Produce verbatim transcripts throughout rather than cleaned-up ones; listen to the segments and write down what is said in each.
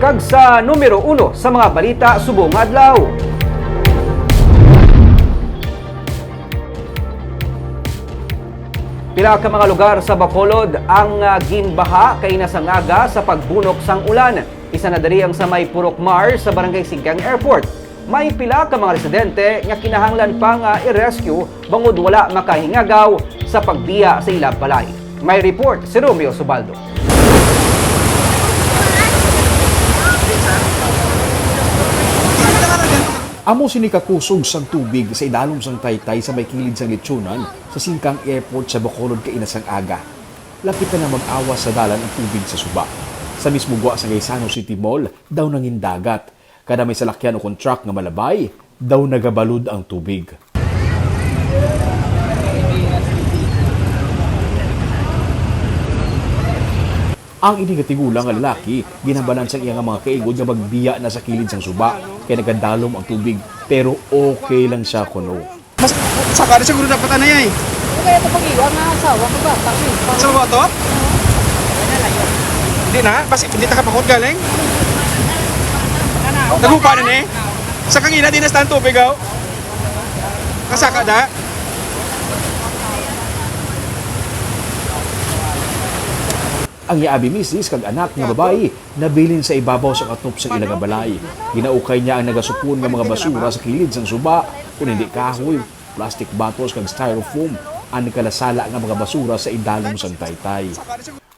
Kag sa numero uno sa mga balita subong nga adlaw. Pila ka mga lugar sa Bacolod ang, ah, ginbaha kaina sang aga sa pagbunok sang ulan. Isa na diri ang sa may Purok Mar sa Barangay Singkang Airport. May pila ka mga residente nga kinahanglan pa nga i-rescue bangod wala makahingagaw sa pagbiya sa ila balay. May report si Romeo Subaldo. Amo sini ka kusog sang tubig sa idalom sang taytay sa may kilid sang Lechonan sa Singkang Airport sa Bacolod kaina sang aga. Lakip na mag-awas sa dalan ang tubig sa suba. Sa mismo gwa sa Gaisano City Mall, daw nangin dagat. Kada may salakyan o kon truck nga malabay, daw nagabalod ang tubig. Ang ini nga tigulang nga lalaki, ginhambalan sang iya nga mga kaigod nga magbiya na sa kilid sang suba, kay nagadalom ang tubig, pero okay lang siya kuno. Mas, saka na siguro dapat anay ay. Kaya ito pag-iwa nga asawa ko ba? Sa baba to? Hindi na? Basi, hindi ta kapakot galing? Naghupa na ni? Sa kangina, di na sa tubig, aw. Kasaka da? Ang iya abi misis kag anak nga babayi nabilin sa ibabaw sa katop sa ila nga balay. Ginaukay niya ang nagasupon nga mga basura sa kilid sang suba, kun hindi kahoy, plastic bottles kag styrofoam, ang nagkalasala nga mga basura sa idalom sang taytay.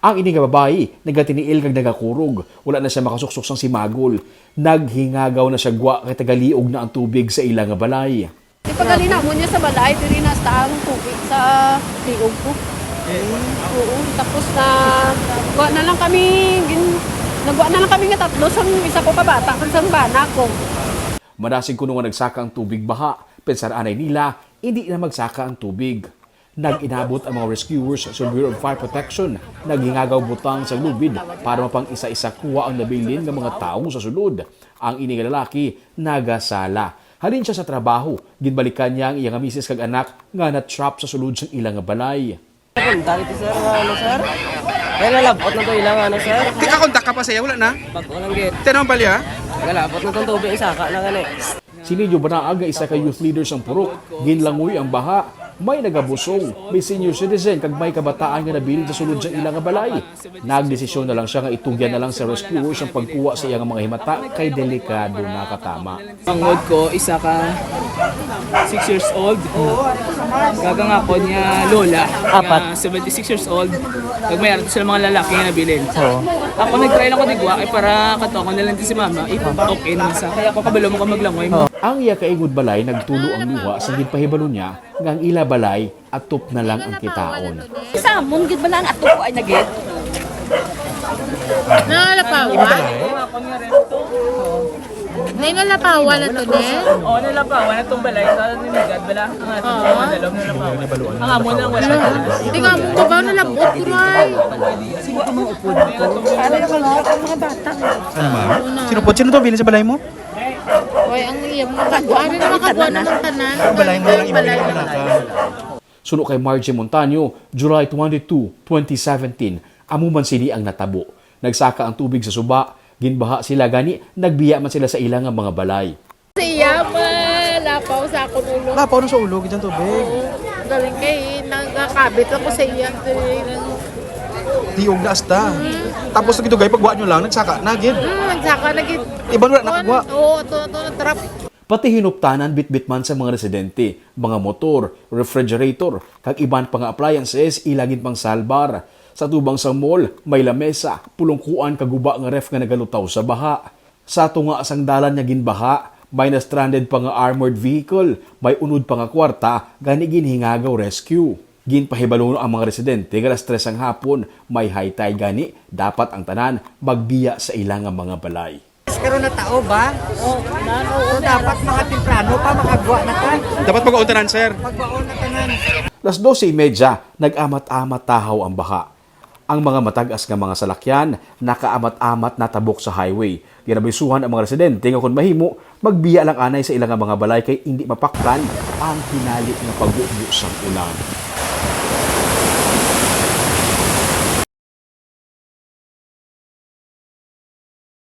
Ang ini nga babayi nagatiniil kag nagakurog, wala na siya makasuksok sang simagol. Naghingagaw na siya gwa kay tagaliog na ang tubig sa ila nga balay. Ipagali namon niya sa balay, diri na hasta ang tubig sa liog ko. Oo, tapos na, gwa na lang kami, gin, nagwa na lang kami nga tatlo, sang isa ko ka bata, kag sang bana ko. Madasig kuno nga nagsaka ang tubig baha, pensar anay nila, hindi na magsaka ang tubig. Nag-inabot ang mga rescuers sa Bureau of Fire Protection, naghingagaw butang sa lubid para mapang-isa-isa kuha ang nabilin nga mga tawo sa sulod. Ang ini nga lalaki nagasala. Halin siya sa trabaho, ginbalikan niya ang iya nga misis kag anak nga na-trap sa sulod sang ila nga balay. Punta dito, sir, nga ano, sir? May lalabot na to ilang ano, sir? Di ka kontak ka pa sa iya, wala na? Bago lang gid. Tinawag bali, ha? Lalabot na tong tubig, isaka na gani. Si Nidio Banaag nga isa ka youth leader sang purok, ginlangoy ang baha. May nagabusong, may senior citizen, kag may kabataan nga nabilin sa sulod sang ila nga balay. Nagdesisyon na lang siya nga itugyan na lang sa rescuers ang pagkuha sa iya nga mga himata kay delikado na katama. Manghod ko, isa ka six years old. Kag ang akon nga lola, Apat. nga seventy-six years old. Kag may ato sila mga lalaki nga nabilin. Oo. Ako nag-try lang ko digwa kay para kato ako na lang di si mama. If okay naman sa. Kaya ako kabalo mo ko maglangoy mo. Ang iya kaingod balay nagtulo ang luha sa ginpahibalo niya nga ang ila balay atop na lang ang kitaon. Sa amon gid bala ang atop ko ay nagit. Nalapawan? May nalapawan na to, ne? Oo, nalapawan na tong balay sa Nimigad bala. Ang ato Oo. Madalaw na lapawan. Ang amon lang wala. Tingnan mo, baba na labot ko, Ray. Siguro ang mga upod ko. Ano yung mga, ang mga bata? Ano, ma'am? Sino po? Sino to bilin sa balay mo? Oy, ang iya mga kagwa. Ano yung mga kagwa naman tanan? Ang balay mo lang, Balay. Ibalay mo lang. Suno kay Margie Montaño, July twenty-two, twenty seventeen, amo man sini ang natabo. Nagsaka ang tubig sa suba, ginbaha sila gani nagbiya man sila sa ila nga mga balay. Sa iya, malapaw sa akong ulo. Lapaw na sa ulo, gid ang tubig. Oo, galing kay nagakabit ako sa iya. Tiog na asta. Mm. Tapos nagdugay pagwa nyo lang, nagsaka na gid. Mm, nagsaka na gid. Iban wala nakagwa. Oo, to, to, na-trap. Pati hinuptanan bitbit man sa mga residente, mga motor, refrigerator, kag iban pa nga appliances ila ginpangsalbar. Sa tubang sang mall, may lamesa, pulungkuan kag guba nga ref nga nagalutaw sa baha. Sa tunga sang dalan nga ginbaha, may na-stranded pa nga armored vehicle, may unod pa nga kwarta, gani ginhingagaw rescue. Ginpahibalo ang mga residente nga alas tres sang hapon, may high tide gani, dapat ang tanan magbiya sa ila nga mga balay. Karon na tao ba? So, dapat mga temprano pa, makagwa na ta. Dapat mag-auntanan, sir. Magbaon na tanan. Las doce y media, nag-amat-amat tahaw ang baha. Ang mga matag-as nga mga salakyan, nakaamat-amat natabok sa highway. Ginabisuhan ang mga residente nga kon mahimo, magbiya lang anay sa ila nga mga balay kay indi mapaktan ang hinali nga pagbubo sang ulan.